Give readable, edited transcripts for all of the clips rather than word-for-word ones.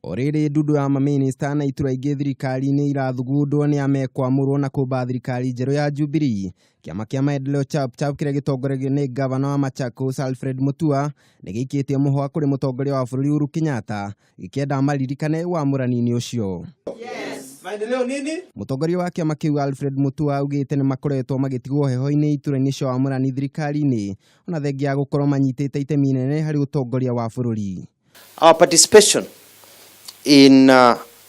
O rĩrĩ, ndundu ya mamĩnĩsta na iturwa ingĩ thirikari-inĩ irathugundwo nĩ amekwamũrwo na kũmba thirikari njerũ ya Jubilee. Kĩama kĩa Maendeleo Chap Chap kĩrĩa gĩtongoragio nĩ gavana wa Machakos Alfred Mutua nĩ gĩikĩtie mũhwa kũrĩ mũtongoria wa bũrũri Uhuru Kenyatta gĩkĩenda maririkane wamũrani-inĩ ũcio. Maendeleo nini? Mũtongoria wa kĩama kĩu Alfred Mutua augĩte nĩ makoretwo magĩtigwo heho-inĩ iturwa-inĩ cia wamũrani thirikari-inĩ ona thengia ya gũkorwo manyitĩte itemi inene harĩ ũtongoria wa bũrũri. Our participation in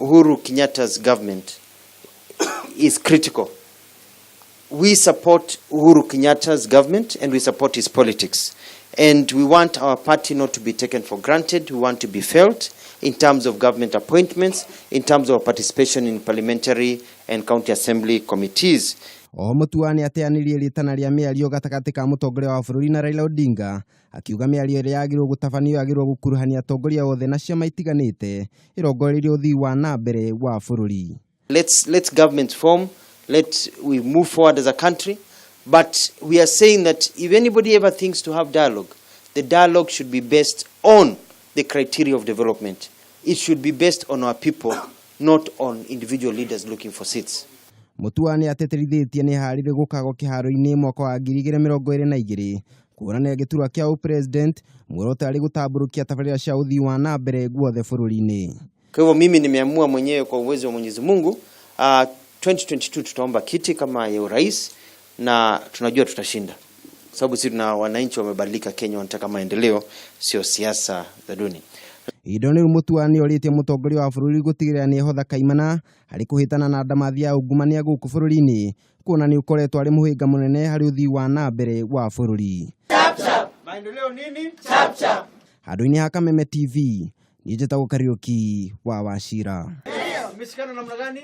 Uhuru Kenyatta's government is critical. We support Uhuru Kenyatta's government and we support his politics. And we want our party not to be taken for granted. We want to be felt in terms of government appointments, in terms of participation in parliamentary and county assembly committees. Oho Mutua nĩ ateanĩirie rĩtana rĩa mĩario gatagatĩ ka mũtongoria wa bũrũri na Raila Odinga, akiuga mĩario ĩrĩa yagĩrĩirwo gũtabanio yagĩrĩirwo gũkuruhania atongoria othe na ciama itiganĩte ĩrongoreirie ũthii wa na mbere wa bũrũri. Let's government form, let we move forward as a country. But we are saying that if anybody ever thinks to have dialogue, the dialogue should be based on the criteria of development. It should be based on our people, not on individual leaders looking for seats. Mutua nĩ atĩtĩrithĩtie nĩ harĩrĩ gũkagwo kĩharo-inĩ mwaka wa 2022 kũhũranĩra gĩturwa kĩa ũpresident, muoroto arĩ gũtambũrũkia tabarĩra cia ũthii wa na mbere guothe bũrũri-inĩ. Kwa hivyo mimi nimeamua mwenyewe kwa uwezo wa Mwenyezi Mungu, 2022 tutaomba kiti kama ya urais na tunajua tutashinda, sababu sisi tuna wananchi wamebadilika Kenya, wanataka maendeleo, sio siasa za duni. Ihinda rĩu Mutua nĩ orĩtie mũtongoria wa bũrũri gũtigĩrĩra nĩ ehotha kaimana harĩ kũhĩtana na ndamathia ya ungumania gũkũ bũrũri-inĩ, kuona nĩ ũkoretwo arĩ mũhĩnga mũnene harĩ ũthii wa na mbere wa bũrũri. Maendeleo nini? Handũ-inĩ ha Kameme TV, niĩ njĩtagwo Kariũki wa Wachira. Mmeshikana namna gani?